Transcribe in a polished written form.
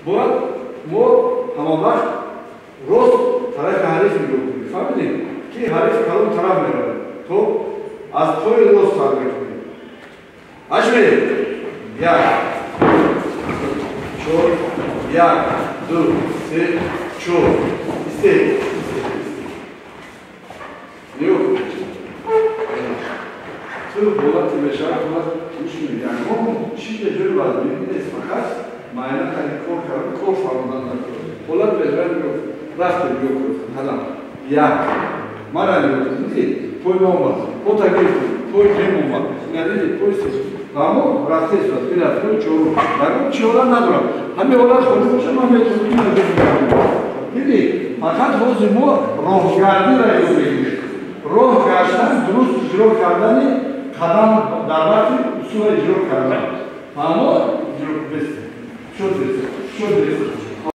Бояд мо ҳама вақт рост тарафи ҳариф нигоҳ кунем. Фаҳмидем, ки ҳариф кадом тараф меравад. То аз пои рост сар мекунем. Ҳашме як, чор, як, ду, се, чор. Исте, исте, исте. Нигоҳ кун. Ту ҳолати мешавад, ҳолат гӯш кунед. Ягон чизе ҷои вазминӣ нест, фақат майна қади кор кардан, кор фармудан накор. Ҳолат мешавад, нигоҳ кун. Рафтем, нигоҳ кун. Қадам. Як. Мара нигоҳ кун. Дидӣ? Пой омад. Пота гирифтем. Пой дем омад. Ина дидӣ? Пой се. Фаҳмо? Рафтест. Бина, пой чорум. Ягон чи ҳолат надорам. Ҳамин ҳолат холӣ боша, ман метавонам ки инро бигирам. Дидӣ? Фақат ҳозир мо роҳгардиро ёд мегирем. Роҳ гаштан, дуруст иҷро кардани қадам дар вақти усула иҷро кардан. Фаҳмо? Иҷро бест. Шуд бест. Шуд бест.